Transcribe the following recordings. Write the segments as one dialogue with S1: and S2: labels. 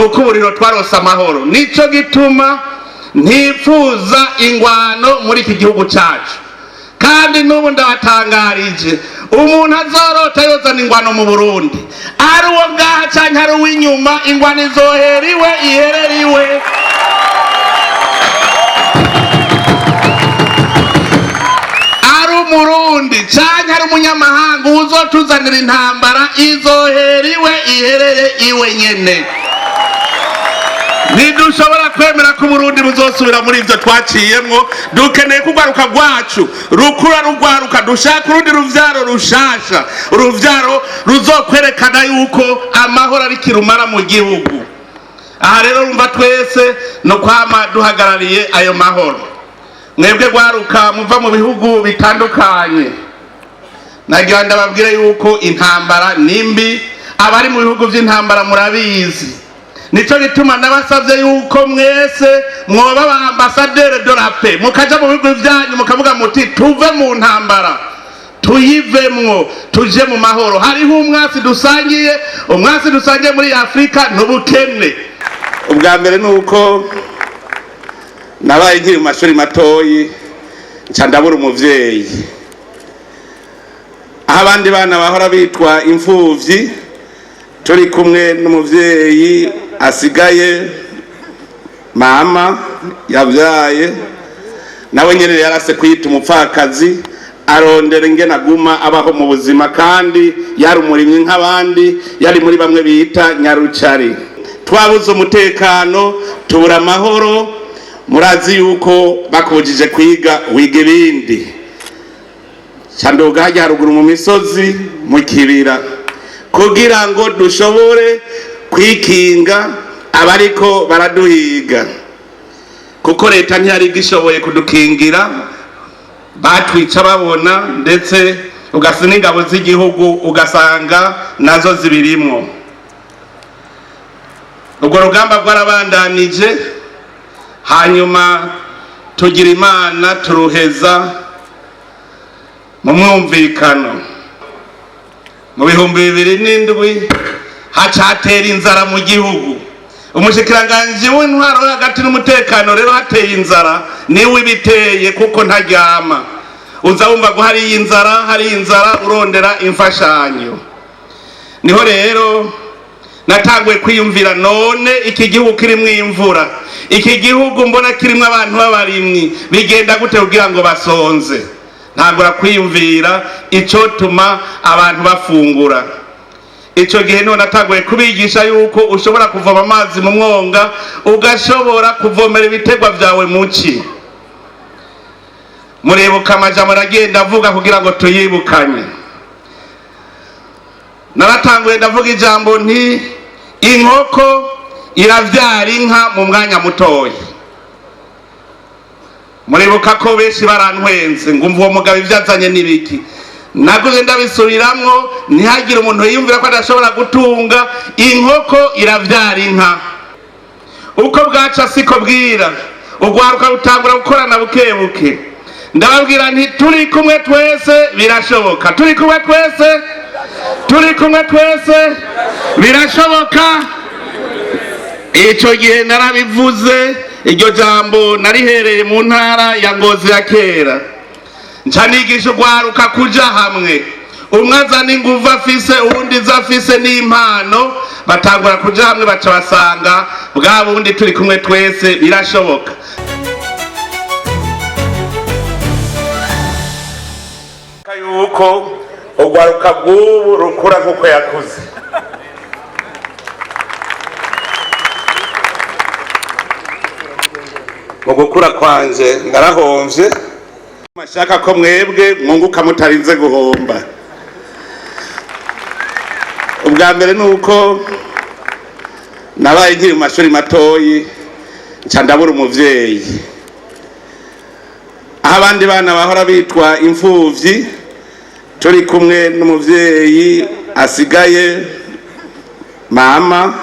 S1: Uko uburiro twarose amahoro. Nico gituma ntifuza ingwano muri iki gihugu cyacu. Kandi n'ubu ndabatangarije, umuntu azorota yozana ingwano mu Burundi, ari uwo ngaha canke ari uw'inyuma, ingwano izohera iwe, iherere iwe. Ari Umurundi canke ari umunyamahanga, uzotuzanira intambara izohera iwe, iherere iwe nyene. Ntidushobora kwemera ko Uburundi buzosubira muri ivyo twaciyemwo. Dukeneye ko urwaruka rwacu rukura, rugwaruka dushaka urundi ruvyaro rushasha, uruvyaro ruzokwerekana yuko amahoro ari kirumara mu gihugu. Aha rero rumva twese no kwama duhagarariye ayo mahoro. Mwebwe rwaruka muva mu bihugu bitandukanye, nagira ndababwire yuko intambara ni mbi. Abari mu bihugu vy'intambara murabizi. Nico gituma nabasavye yuko mwese mwoba ba ambassadeur de la paix, mukaja mu bihugu vyanyu mukavuga muti: "Tuve mu ntambara, tuyivemwo, tuje mu mahoro." Hariho umwasi dusangiye, umwasi dusangiye muri Afurika n'ubukene. Ubwa mbere ni uko nabaye nkiri mu mashuri matoyi, nca ndabura umuvyeyi. Aho abandi bana bahora bitwa imfuvyi, turi kumwe n'umuvyeyi asigaye, mama yabyaye, nawe nyene yarase kwita umupfakazi, arondera ingene aguma abaho mu buzima. Kandi yari umurimyi nk'abandi, yari muri bamwe bita nyarucari. Twabuze umutekano, tubura amahoro. Murazi yuko bakubujije kwiga, wiga ibindi. Canduga hajya haruguru mu misozi, mu kibira, kugira ngo dushobore kwikinga abariko baraduhiga, kuko leta ntiyari igishoboye kudukingira. Batwica babona, ndetse ugasa n'ingabo z'igihugu ugasanga nazo zibirimwo. Urwo rugamba rwarabandanije, hanyuma tugira Imana turuheza mu mwumvikano. Mu 2007 hacatera inzara mu gihugu. Umushikiranganji w'intwaro yo hagati n'umutekano rero, hateye inzara niwe ibiteye, kuko ntaryama. Uza wumva ngo hariyo inzara, hariyo inzara, urondera imfashanyo. Niho rero natanguye kwiyumvira: none iki gihugu kirimwo imvura, iki gihugu mbona kirimwo abantu b'abarimyi, bigenda gute kugira ngo basonze? Ntangura kwiyumvira icotuma abantu bafungura. Ico gihe niho natanguye kubigisha yuko ushobora kuvoma amazi mu mwonga, ugashobora kuvomera ibitegwa vyawe muci. Muribuka amajambo aragenda avuga kugira ngo tuyibukanye. Naratanguye ndavuga ijambo nti: "Inkoko iravyara inka mu mwanya mutoya." Muribuka ko benshi barantwenze ngo: "Umva uwo mugabo, ivyo azanye n'ibiki?" Naguze ndabisubiramwo, ntihagire umuntu yiyumvira ko adashobora gutunga. Inkoko iravyara inka. Uko bwaca siko bwira, urwaruka rutangura gukorana buke buke. Ndababwira nti: "Turi kumwe twese birashoboka, turi kumwe twese, turi kumwe twese birashoboka." Ico gihe narabivuze, iryo jambo narihereye mu ntara ya Ngozi ya kera. Nca nigisha urwaruka kuja hamwe, umwe azana inguvu afise, uwundi izo afise n'impano. Batangura kuja hamwe, baca basanga bwa bundi turi kumwe twese birashoboka. Yuko urwaruka rw'ubu rukura nk'uko yakuze. Mu gukura kwanje ndarahomvye, mashaka ko mwebwe mwunguka mutarinze guhomba. Ubwa mbere ni uko nabaye nkiri mu mashuri matoyi, nca ndabura umuvyeyi. Aho abandi bana bahora bitwa imfuvyi, turi kumwe n'umuvyeyi asigaye, mama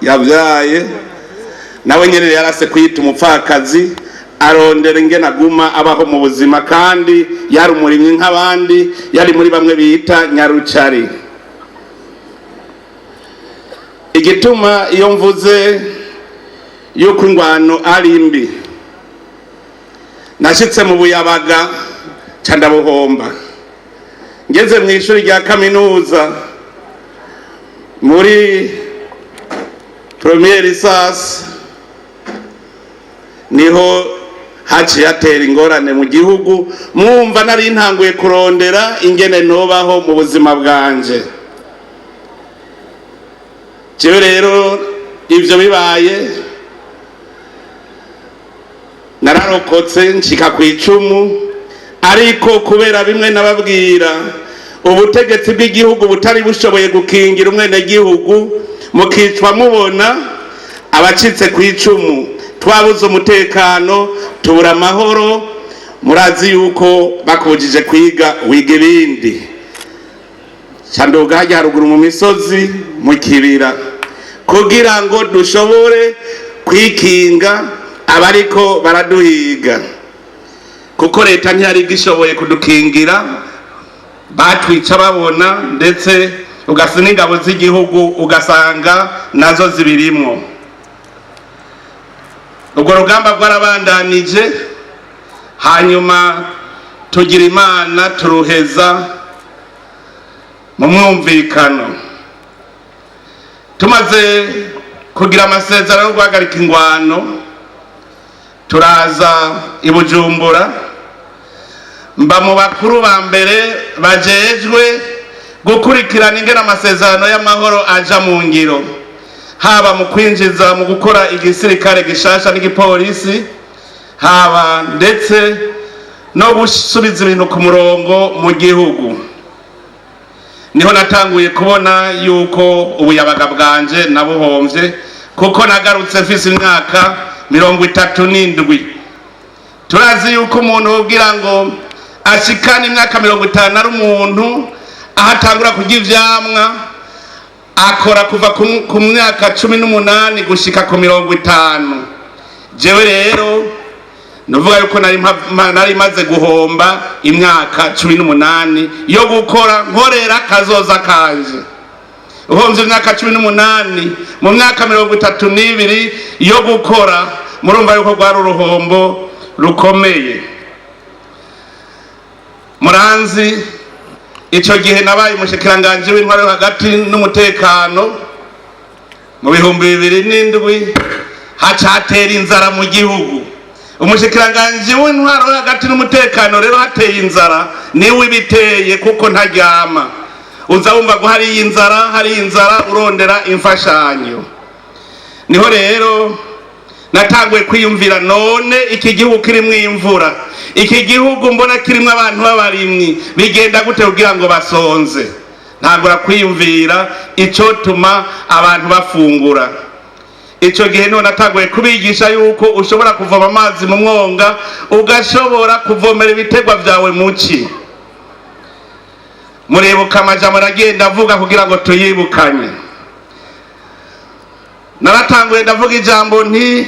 S1: yabyaye, nawe nyene yarase kwita umupfakazi, arondera ingene aguma abaho mu buzima. Kandi yari umurimyi nk'abandi, yari muri bamwe bita nyarucari. Igituma iyo mvuze yuko ingwano ari mbi, nashitse mu buyabaga ca ndabuhomba. Ngeze mu ishuri rya kaminuza muri première licence, niho haciye hatera ingorane mu gihugu. Mwumva nari ntanguye kurondera ingene nobaho mu buzima bwanje. Jewe rero ivyo bibaye nararokotse nshika ku icumu, ariko kubera bimwe nababwira, ubutegetsi bw'igihugu butari bushoboye gukingira umwenegihugu, mukicwa mubona abacitse ku icumu, twabuze umutekano, tubura amahoro. Murazi yuko bakubujije kwiga wiga ibindi. Canduga hajya haruguru mu misozi mu kibira kugira ngo dushobore kwikinga abariko baraduhiga, kuko leta ntiyari igishoboye kudukingira. Batwica babona, ndetse ugasa n'ingabo z'igihugu ugasanga nazo zibirimwo. Ubwo rugamba rwarabandanije, hanyuma tugira Imana turuheza mu mwumvikano. Tumaze kugira amasezerano yo guhagarika ingwano, turaza i Bujumbura, mba mu bakuru ba mbere bajejwe gukurikirana ingene amasezerano y'amahoro aja mu ngiro, haba mu kwinjiza mu gukora igisirikare gishasha n'igipolisi, haba ndetse no gusubiza ibintu ku murongo mu gihugu. Niho natanguye kubona yuko ubuyabaga bwanje nabuhomvye, kuko nagarutse mfise imyaka 37. Turazi yuko umuntu wubwira ngo ashikane imyaka 50 ari umuntu aho atangura kurya ivyamwa, akora kuva ku myaka 18 gushika ku 50. Jewe rero nuvuga yuko nari maze guhomba imyaka 18 yo gukora nkorera kazoza kanje. Uhomvye imyaka 18 mu myaka 32 yo gukora, murumva yuko rwari uruhombo rukomeye. Muranzi, ico gihe nabaye umushikiranganji w'intwaro yo hagati n'umutekano mu 2007. Haca hatera inzara mu gihugu. Umushikiranganji w'intwaro yo hagati n'umutekano rero hateye inzara niwe ibiteye, kuko ntaryama. Uza wumva ngo hariyo inzara, hariyo inzara, urondera imfashanyo. Niho rero natanguye kwiyumvira: none iki gihugu kirimwo imvura, iki gihugu mbona kirimwo abantu b'abarimyi, bigenda gute kugira ngo basonze? Ntangura kwiyumvira icotuma abantu bafungura. Ico gihe niho natanguye kubigisha yuko ushobora kuvoma amazi mu mwonga, ugashobora kuvomera ibitegwa vyawe muci. Muribuka amajambo aragenda avuga kugira ngo tuyibukanye. Naratanguye ndavuga ijambo nti: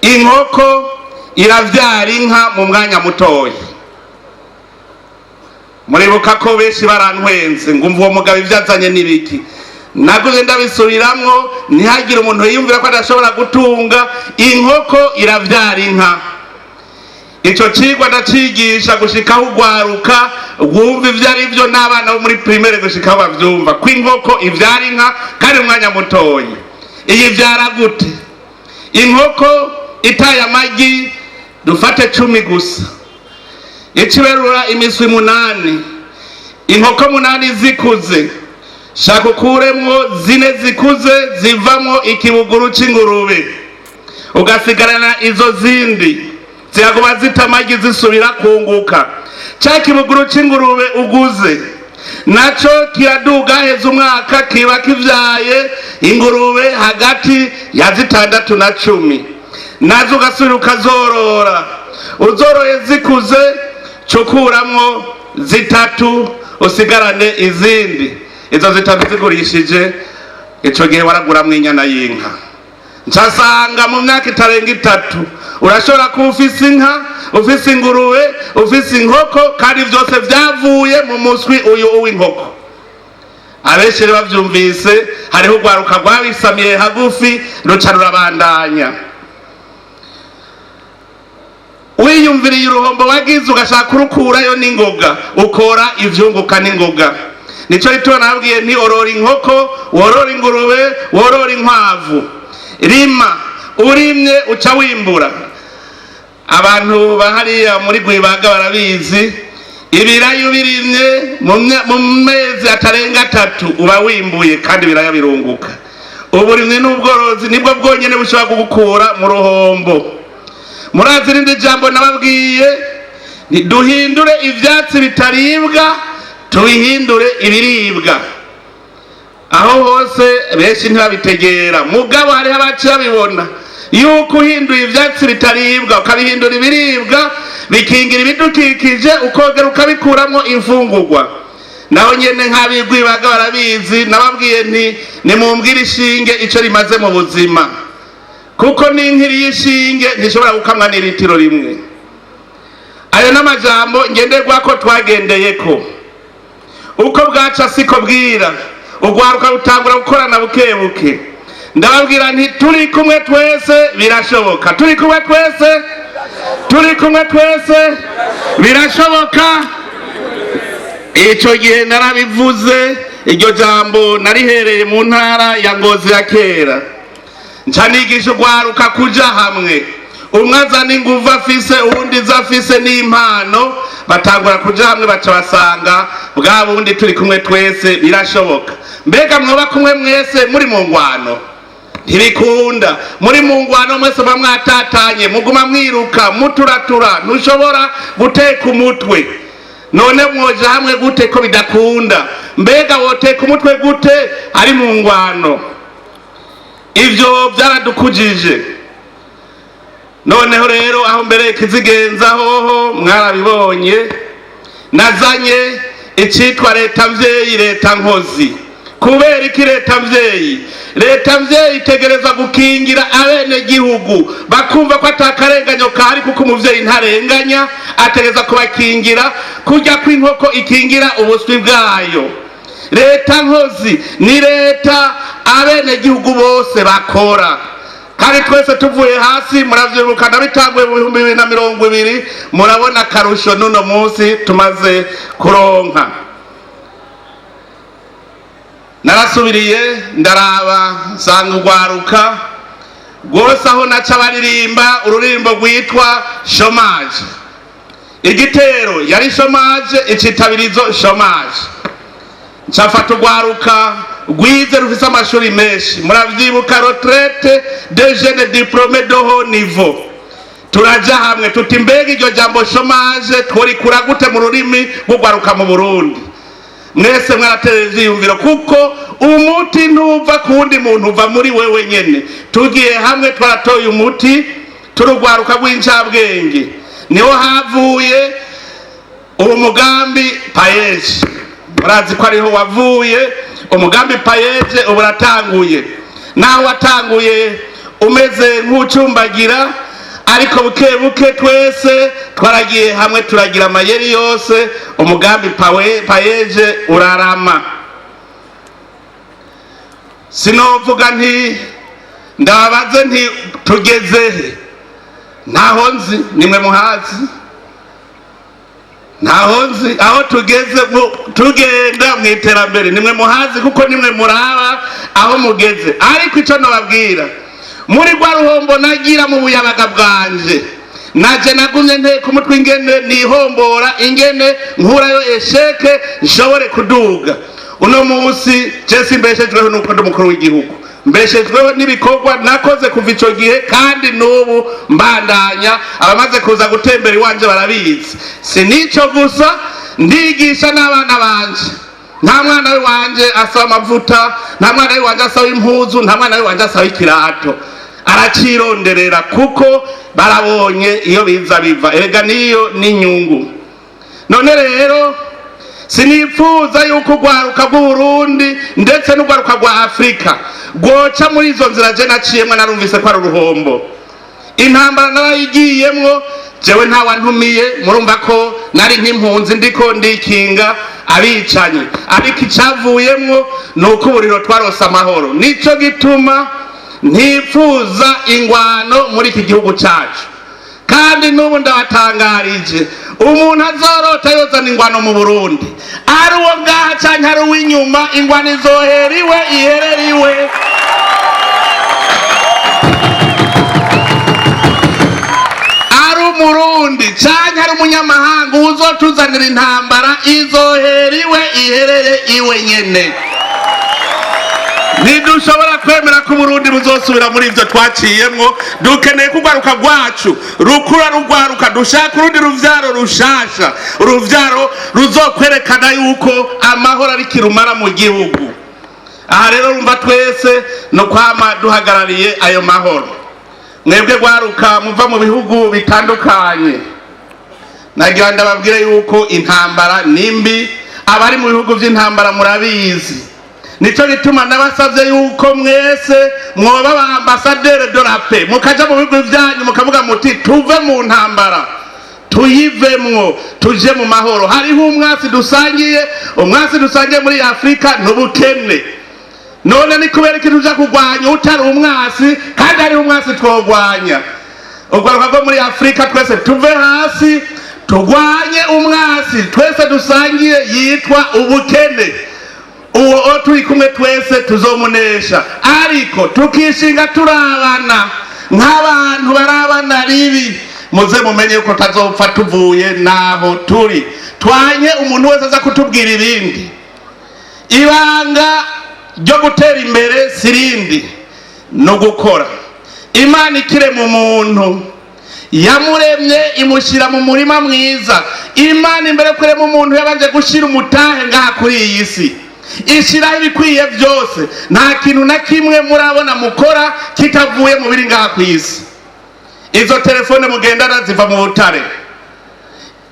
S1: inkoko iravyara inka mu mwanya mutoya. Muribuka ko benshi barantwenze ngo: umva uwo mugabo ivyo azanye n'ibiki? Naguze ndabisubiramwo, ntihagire umuntu yiyumvira ko adashobora gutunga. Inkoko iravyara inka. Ico cigwa ndacigisha gushikaho ugwaruka rwumva ivyo ari vyo, n'abana bo muri primaire gushikaho bavyumva ko inkoko ivyara inka kandi umwanya mutoyi. Iyi vyara gute? Inkoko itaye amagi dufate 10 gusa, iciberura imiswi 8. Inkoko 8 zikuze, shaka ukuremwo 4 zikuze zivamwo ikibuguru c'ingurube, ugasigarana izo zindi ziraguma zita amagi, zisubira kunguka. Ca kibuguru c'ingurube uguze naco kiraduga, heza umwaka kiba kivyaye ingurube hagati ya 6 na 10, nazo ugasubira ukazorora. Uzoroye zikuze, cukuramwo 3 usigarane izindi. Izo 3 zigurishije, ico gihe waraguramwo inyana y'inka. Ncasanga mu myaka itarenga 3 urashobora kuba ufise inka, ufise ingurube, ufise inkoko, kandi vyose vyavuye mu muswi uyu w'inkoko. Abenshi rero bavyumvise, hariho urwaruka rwabisamiye hagufi, ruca rurabandanya. Wiyumviriye uruhombo wagize, ugashaka kurukurayo n'ingoga, ukora ivyunguka n'ingoga. Nico gituma nababwiye nti: orora inkoko, worora ingurube, worora inkwavu, rima. Urimye uca wimbura. Abantu bahariya muri Rwibaga barabizi. Ibiraya ubirimye, mu mezi atarenga 3 uba wimbuye, kandi ibiraya birunguka. Uburimyi n'ubworozi nibwo bwonyene bushobora kugukura mu ruhombo. Murazi irindi jambo nababwiye ni: duhindure ivyatsi bitaribwa, tubihindure ibiribwa. Aho hose benshi ntibabitegera, mugabo hariho abaci babibona yuko uhinduye ivyatsi bitaribwa ukabihindura ibiribwa, bikingira ibidukikije, ukongera ukabikuramwo imfungurwa. Naho nyene nk'abigwibaga barabizi. Nababwiye nti: nimumbwire ishinge ico rimaze mu buzima, kuko n'inkiri y'ishinge ntishobora gukamwa n'iritiro rimwe. Ayo n'amajambo ngenderwako twagendeyeko. Uko bwaca siko bwira, urwaruka rutangura gukorana buke buke. Ndababwira nti: turi kumwe twese birashoboka, turi kumwe twese, turi kumwe twese birashoboka. Ico gihe narabivuze, iryo jambo narihereye mu ntara ya Ngozi ya kera. Nca nigisha urwaruka kuja hamwe, umwe azana inguvu afise, uwundi izo afise n'impano. Batangura kuja hamwe, baca basanga bwa bundi turi kumwe twese birashoboka. Mbega mwoba kumwe mwese muri mu ngwano? Ntibikunda. Muri mu ngwano mwese muba mwatatanye, muguma mwiruka muturatura, ntushobora guteka umutwe. None mwoja hamwe gute ko bidakunda? Mbega woteka umutwe gute ari mu ngwano? Ivyo byaradukujije. Noneho rero aho mbere kizigenza hoho mwarabibonye, nazanye icitwa leta mvyeyi, leta nkozi. Kubera iki leta mvyeyi? Leta mvyeyi itegerezwa gukingira abenegihugu, bakumva ko atakarenganyo kahari, kuko umuvyeyi ntarenganya, ategerezwa kubakingira kurya kw'inkoko ikingira ubuswi bwayo. Leta nkozi ni leta abenegihugu bose bakora, kandi twese tuvuye hasi. Muravyibuka nabitanguye mu 2020, murabona akarusho n'uno munsi tumaze kuronka. Narasubiriye ndaraba, nsanga urwaruka rwose aho naca baririmba ururirimbo rwitwa chômage. Igitero yari chômage, icitabirizo chômage. Ncafata urwaruka rwize, rufise amashuri menshi. Muravyibuka, retraite de jeunes diplômés de haut niveau. Turaja hamwe tuti: mbega iryo jambo chômage tworikura gute mu rurimi rw'urwaruka mu Burundi? Mwese mwaraterera ivyiyumviro, kuko umuti ntuva ku wundi muntu, uva muri wewe nyene. Tugiye hamwe twaratoye umuti, turugwaruka rw'incabwenge. Niho havuye uwo mugambi PAEEJ. Murazi ko ariho wavuye umugambi PAEEJ. Ubu uratanguye, naho watanguye umeze nk'ucumbagira, ariko buke buke twese twaragiye hamwe, turagira amayeri yose, umugambi PAEEJ urarama. Sinovuga nti ndababaze nti tugeze he? Ntaho nzi, nimwe muhazi. Ntaho nzi aho tugeze tugenda mu iterambere, nimwe muhazi, kuko nimwe muraba aho mugeze. Ariko icyo nababwira, muri rwa ruhombo nagira mu buyabaga bwanje, naje nagumye nteka umutwe ingene nihombora, ingene nkurayo échec, nshobore kuduga. Uno munsi je simbeshejweho nuko ndi umukuru w'igihugu, mbeshejweho n'ibikorwa nakoze kuva ico gihe kandi n'ubu mbandanya. Abamaze kuza gutembera iwanje barabizi. Si nico gusa, ndigisha n'abana banje. Nta mwana w'iwanje asaba amavuta, nta mwana w'iwanje asaba impuzu, nta mwana w'iwanje asaba ikirato. Aracironderera, kuko barabonye iyo biza biva. Erega niyo n'inyungu. None rero sinipfuza yuko urwaruka rw'Uburundi ndetse n'urwaruka rwa Afurika rwoca muri izo nzira je naciyemwo. Narumvise ko ari uruhombo. Intambara narayigiyemwo jewe ntawantumiye. Murumva ko nari nk'impunzi, ndiko ndikinga. abicanyi. Ariko icavuyemwo ni uko uburiro twarose amahoro. Nico gituma ntipfuza ingwano muri iki gihugu cacu. Kandi n'ubu ndabatangarije, umuntu azorota yozana ingwano mu Burundi, ari uwo ngaha canke ari uw'inyuma, ingwano izohera iwe, iherere iwe. Ari umurundi canke ari umunyamahanga, uzotuzanira intambara izohera iwe, iherere iwe nyene. Ntidushobora kwemera ko Uburundi buzosubira muri ivyo twaciyemwo. Dukeneye ko urwaruka rwacu rukura rugwaruka, dushaka urundi ruvyaro rushasha, uruvyaro ruzokwerekana yuko amahoro ari kirumara mu gihugu. Aha rero urumva twese no kwama duhagarariye ayo mahoro. Mwebwe rwaruka muva mu bihugu bitandukanye, nagira ndababwire yuko intambara ni mbi. Abari mu bihugu vy'intambara murabizi. Nico gituma nabasavye yuko mwese mwoba ba ambassadeur de la paix, mukaja mu bihugu vyanyu mukavuga muti tuve mu ntambara, tuyivemwo, tuje mu mahoro. Hariho umwasi dusangiye, umwasi dusangiye muri Afrika n'ubukene. None ni kubera iki tuja kurwanya utari umwasi, kandi hariho umwasi twogwanya? Urwaruka rwo muri Afrika twese tuve hasi turwanye umwasi twese dusangiye yitwa ubukene. Uwo turi kumwe twese tuzomunesha, ariko tukishinga turabana nk'abantu barabana ribi. Muze mumenye yuko tazopfa tuvuye naho turi. Twanye umuntu wese aza kutubwira ibindi. Ibanga ryo gutera imbere sirindi no gukora. Imana ikirema umuntu, yamuremye imushyira mu murima mwiza. Imana imbere yo kurema umuntu yabanje gushyira umutahe ngaha kuri iyi si, ishyiraho ibikwiye byose. Nta kintu na kimwe murabona mukora kitavuye mu biri ngaha ku isi. Izo telefone mugendana ziva mu butare,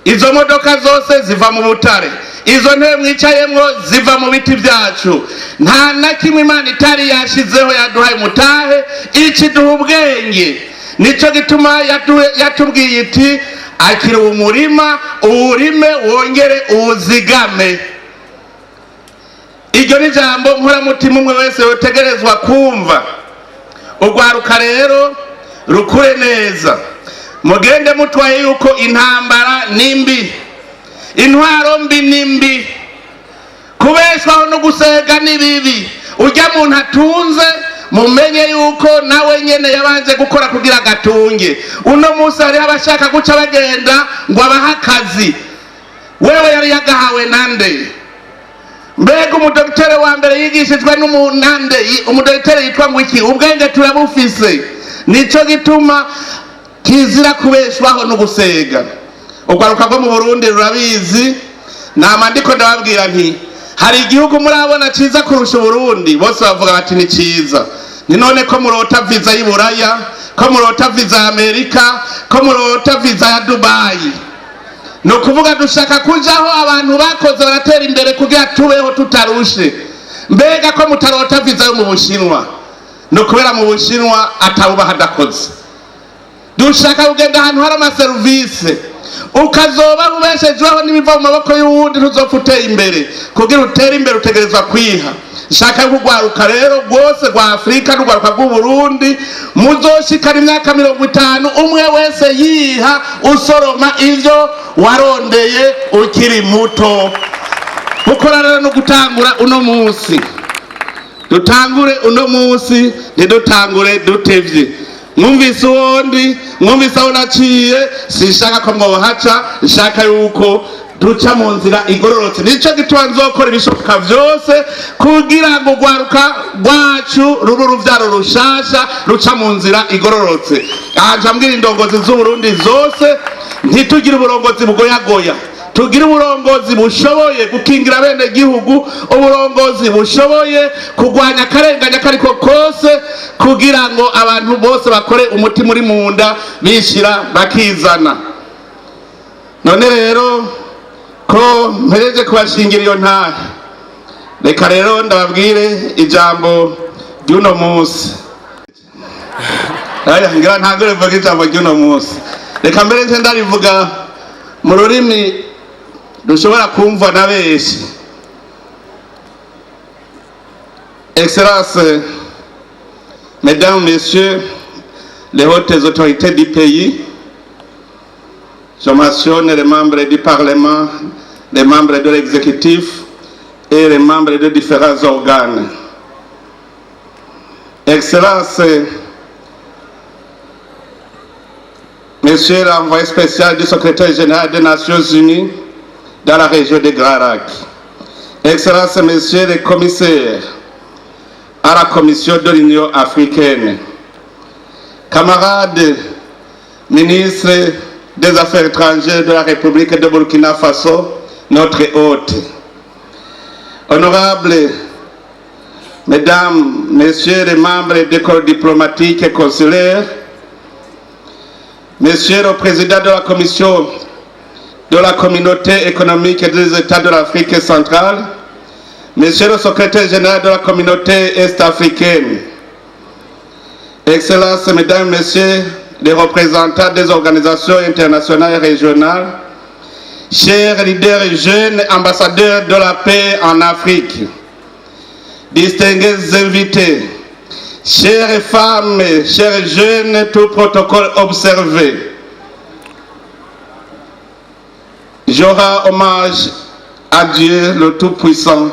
S1: izo modoka zose ziva mu butare, izo ntebe mwicayemwo ziva mu biti byacu. Nta na kimwe Imana itari yashizeho. Yaduhaye umutahe, ikiduha ubwenge. Nico gituma yatubwiye iti akira umurima uwurime wongere uwuzigame. Iryo ni jambo nkoramutima umwe wese yotegerezwa kumva. Urwaruka rero rukure neza, mugende mutwaye yuko intambara ni mbi, intwaro mbi ni mbi, kubeshwaho no gusega ni bibi. Ujya muntu atunze mumenye yuko nawe nyene yabanje gukora kugira agatunge. Uno munsi hariho abashaka guca bagenda ngo abahe akazi, wewe yari yagahawe nande? Mbega umudokitere wa mbere yigishijwe n'umunande? Umudokitere yitwa ngo iki? Ubwenge turabufise. Nico gituma kizira kubeshwaho no gusega. Urwaruka rwo mu Burundi rurabizi. Nama ndiko ndababwira nti hari igihugu murabona ciza kurusha Uburundi? Bose bavuga bati ni ciza. Ni none ko murota viza y'Iburaya, ko murota viza ya Amerika, ko murota viza ya Dubayi? Ni ukuvuga dushaka kujaho abantu bakoze baratera imbere kugira tubeho tutarushe. Mbega ko mutarota viza yo mu Bushinwa? Ni ukubera mu Bushinwa atawubaha adakoze. Dushaka kugenda ahantu hari amaserivisi, ukazoba ubeshejweho n'ibiva mu maboko y'uwundi, ntuzopfa uteye imbere. Kugira utere imbere utegerezwa kwiha. Nshaka kugwaruka rero rwose rwa Afurika n'urwaruka rw'Uburundi, muzoshikana imyaka 50 umwe wese yiha, usoroma ivyo warondeye ukiri muto. Gukora rero no gutangura uno munsi, dutangure uno munsi, ntidutangure dutevye. Mwumvise uwondi, mwumvise aho naciye, sinshaka ko mwohaca. Nshaka yuko duca mu nzira igororotse. Nico gituma nzokora ibishoboka vyose kugira ngo urwaruka rwacu rube uruvyaro rushasha ruca mu nzira igororotse. Aha nca mbwira indongozi z'Uburundi zose, ntitugire uburongozi bugoyagoya, tugire uburongozi bushoboye gukingira bene gihugu, uburongozi bushoboye kurwanya akarengane kariko kose, kugira ngo abantu bose bakore umutima uri mu nda, bishira bakizana. None rero ko mpereje kubashingira iyo ntahe, reka rero ndababwire ijambo ry'uno munsi. Aya ngira ntangure mvuge ijambo ry'uno munsi. Reka mbere nce ndarivuga mu rurimi Dushobora kumva na benshi. Excellence, Mesdames, Messieurs, les hautes autorités du pays, je mentionne les membres du Parlement, les membres de l'exécutif et les membres de différents organes. Excellence, Monsieur l'envoyé spécial du secrétaire général des Nations Unies dans la région des Grands Lacs. Excellence, Messieurs les commissaires à la Commission de l'Union africaine. Camarades ministres des Affaires étrangères de la République de Burkina Faso, notre hôte. Honorables Mesdames, Messieurs les membres des corps diplomatiques et consulaires, Monsieur le Président de la Commission de la Communauté économique des États de l'Afrique centrale, Monsieur le Secrétaire général de la Communauté est-africaine, Excellences, Mesdames, Messieurs les représentants des organisations internationales et régionales, chers leaders jeunes ambassadeurs de la paix en Afrique, distingués invités, chères femmes, chers jeunes, tout protocole observé, je rends hommage à Dieu le Tout-Puissant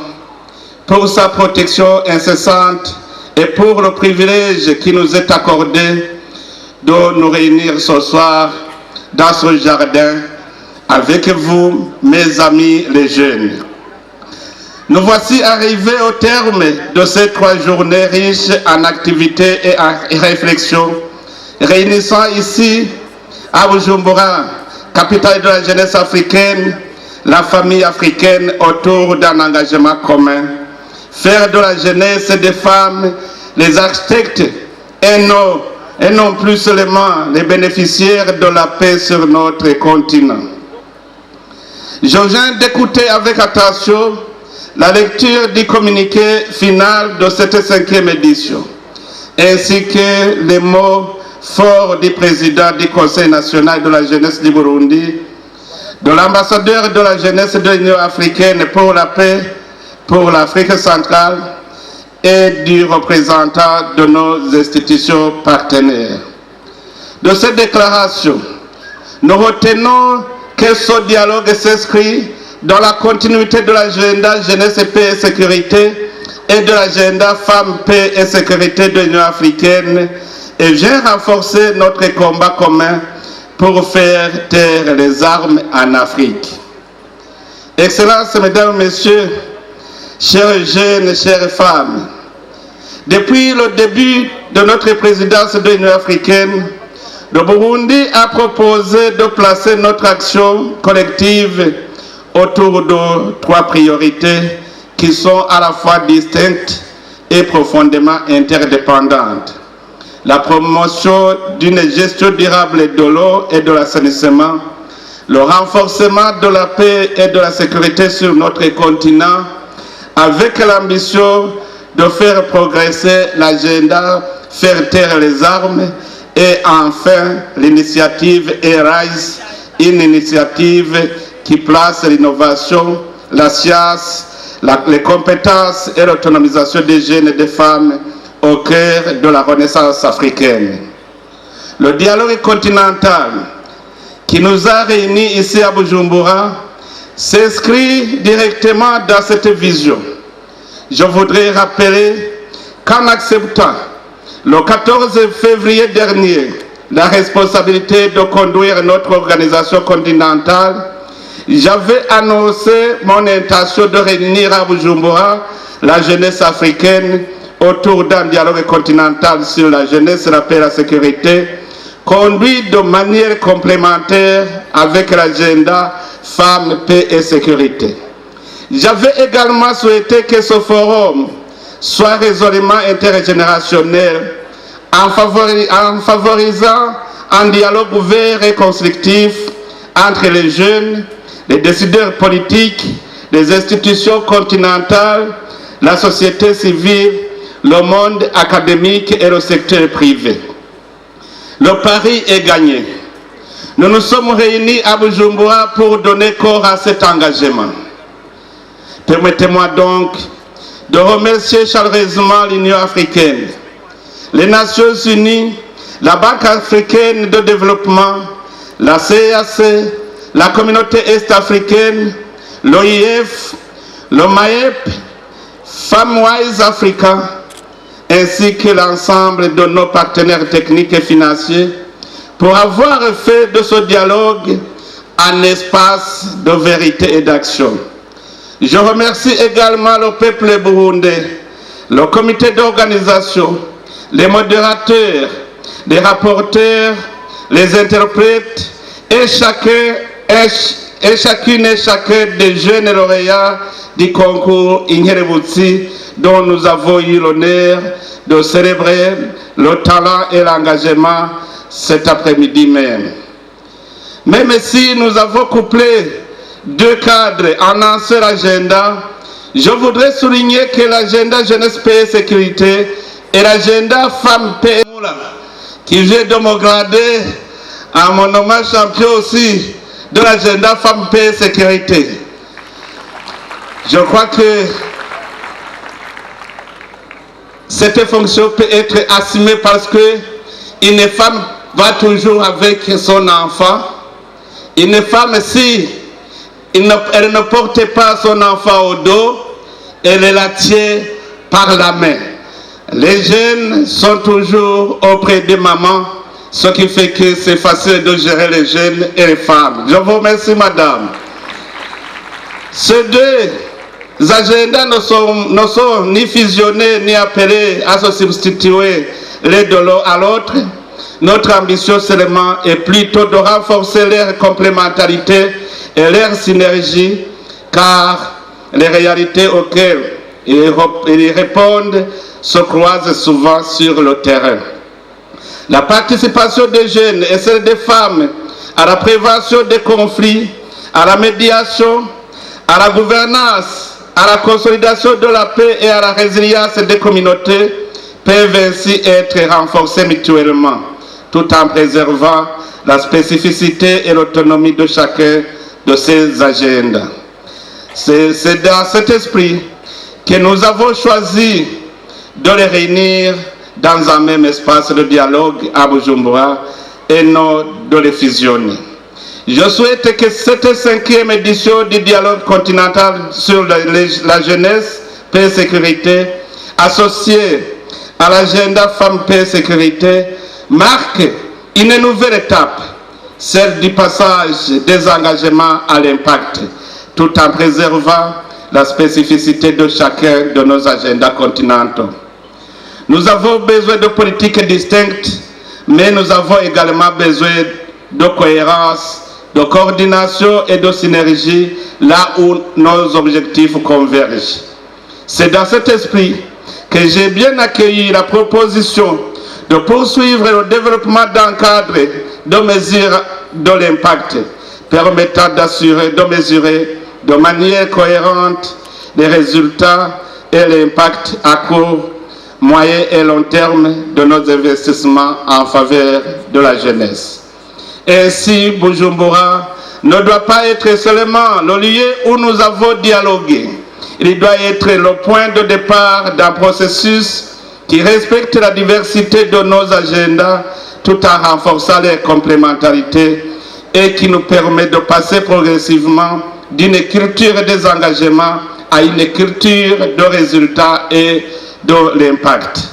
S1: pour sa protection incessante et pour le privilège qui nous est accordé de nous réunir ce soir dans ce jardin avec vous, mes amis les jeunes. Nous voici arrivés au terme de ces 3 journées riches en activités et en réflexions, réunissant ici à Bujumbura, capitale de la jeunesse africaine, la famille africaine autour d'un engagement commun. Faire de la jeunesse et des femmes les architectes et non plus seulement les bénéficiaires de la paix sur notre continent. Je viens d'écouter avec attention la lecture du communiqué final de cette 5e édition, ainsi que les mots forts du président du Conseil national de la jeunesse du Burundi, de l'ambassadeur de la jeunesse de l'Union africaine pour la paix, pour l'Afrique centrale et du représentant de nos institutions partenaires. De cette déclaration, nous retenons que ce dialogue s'inscrit dans la continuité de l'agenda jeunesse, paix et sécurité et de l'agenda femmes, paix et sécurité de l'Union africaine et vient renforcer notre combat commun pour faire taire les armes en Afrique. Excellences, Mesdames, Messieurs, chers jeunes, chères femmes, depuis le début de notre présidence de l'Union africaine, le Burundi a proposé de placer notre action collective autour de 3 priorités qui sont à la fois distinctes et profondément interdépendantes. La promotion d'une gestion durable de l'eau et de l'assainissement, le renforcement de la paix et de la sécurité sur notre continent, avec l'ambition de faire progresser l'agenda faire taire les armes et enfin l'initiative ERISE, une initiative qui place l'innovation, la science, les compétences et l'autonomisation des jeunes et des femmes au cœur de la renaissance africaine. Le dialogue continental qui nous a réunis ici à Bujumbura s'inscrit directement dans cette vision. Je voudrais rappeler qu'en acceptant le 14 février dernier la responsabilité de conduire notre organisation continentale, j'avais annoncé mon intention de réunir à Bujumbura la jeunesse africaine autour d'un dialogue continental sur la jeunesse, la paix et la sécurité, conduit de manière complémentaire avec l'agenda Femmes, Paix et Sécurité. J'avais également souhaité que ce forum soit résolument intergénérationnel en favorisant un dialogue ouvert et constructif entre les jeunes, les décideurs politiques, les institutions continentales, la société civile, le monde académique et le secteur privé. Le pari est gagné. Nous nous sommes réunis à Bujumbura pour donner corps à cet engagement. Permettez-moi donc de remercier chaleureusement l'Union africaine, les Nations unies, la Banque africaine de développement, la CAC, la communauté est-africaine, l'OIF, le MAEP, FemWise Africa, ainsi que l'ensemble de nos partenaires techniques et financiers pour avoir fait de ce dialogue un espace de vérité et d'action. Je remercie également le peuple burundais, le comité d'organisation, les modérateurs, les rapporteurs, les interprètes et chacune et chacun des jeunes lauréats du concours Inkerebutsi dont nous avons eu l'honneur de célébrer le talent et l'engagement cet après-midi même. Même si nous avons couplé deux cadres en un seul agenda, je voudrais souligner que l'agenda Jeunesse Paix et Sécurité et l'agenda Femmes Paix qui vient de me grader à mon hommage champion aussi de l'agenda Femmes Paix et Sécurité. Je crois que cette fonction peut être assumée parce que une femme va toujours avec son enfant. Une femme, si elle ne porte pas son enfant au dos, elle la tient par la main. Les jeunes sont toujours auprès des mamans, ce qui fait que c'est facile de gérer les jeunes et les femmes. Je vous remercie, madame. Ces deux agendas ne sont ni fusionnés ni appelés à se substituer l'un de l'autre à l'autre. Notre ambition seulement est plutôt de renforcer leur complémentarité et leur synergie, car les réalités auxquelles ils répondent se croisent souvent sur le terrain. La participation des jeunes et celle des femmes à la prévention des conflits, à la médiation, à la gouvernance, à la consolidation de la paix et à la résilience des communautés peuvent ainsi être renforcées mutuellement, tout en préservant la spécificité et l'autonomie de chacun de ces agendas. C'est dans cet esprit que nous avons choisi de les réunir dans un même espace de dialogue à Bujumbura et non de les fusionner. Je souhaite que cette cinquième édition du dialogue continental sur la jeunesse, paix et sécurité, associée à l'agenda Femmes, Paix et Sécurité, marque une nouvelle étape, celle du passage des engagements à l'impact, tout en préservant la spécificité de chacun de nos agendas continentaux. Nous avons besoin de politiques distinctes, mais nous avons également besoin de cohérence, de coordination et de synergie là où nos objectifs convergent. C'est dans cet esprit que j'ai bien accueilli la proposition de poursuivre le développement d'un cadre de mesure de l'impact permettant d'assurer, de mesurer de manière cohérente les résultats et l'impact à court, moyen et long terme de nos investissements en faveur de la jeunesse. Ainsi, Bujumbura ne doit pas être seulement le lieu où nous avons dialogué. Il doit être le point de départ d'un processus qui respecte la diversité de nos agendas tout en renforçant les complémentarités et qui nous permet de passer progressivement d'une culture des engagements à une culture de résultats et de l'impact.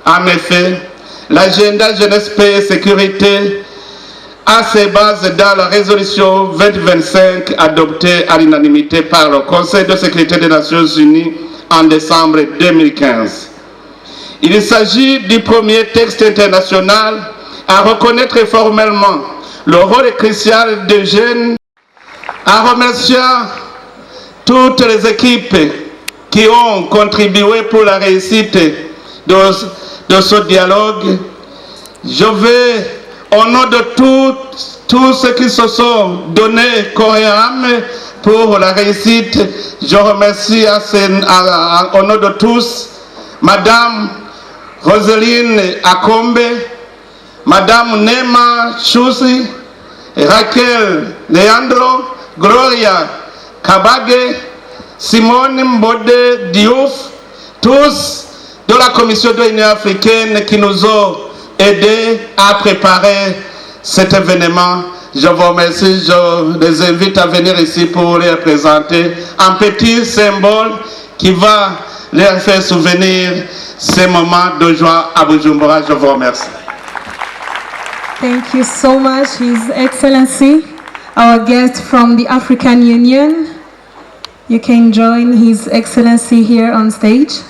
S1: En effet, l'agenda jeunesse, paix et sécurité a ses bases dans la résolution 2025 adoptée à l'unanimité par le Conseil de sécurité des Nations Unies en décembre 2015. Il s'agit du premier texte international à reconnaître formellement le rôle crucial des jeunes, en remerciant toutes les équipes qui ont contribué pour la réussite de ce dialogue. Je vais, au nom de tous ceux qui se sont donnés corps et âme pour la réussite, je remercie au nom de tous Madame Roseline Akombe, Madame Nema Chousi, Raquel Leandro, Gloria Kabage, Simone Mbode Diouf, tous de la Commission de l'Union africaine qui nous ont aidés à préparer cet événement. Je vous remercie, je les invite à venir ici pour les présenter un petit symbole qui va leur faire souvenir ces moments de joie à Bujumbura. Je vous remercie.
S2: Thank you so much, His Excellency, our guest from the African Union. You can join His Excellency here on stage.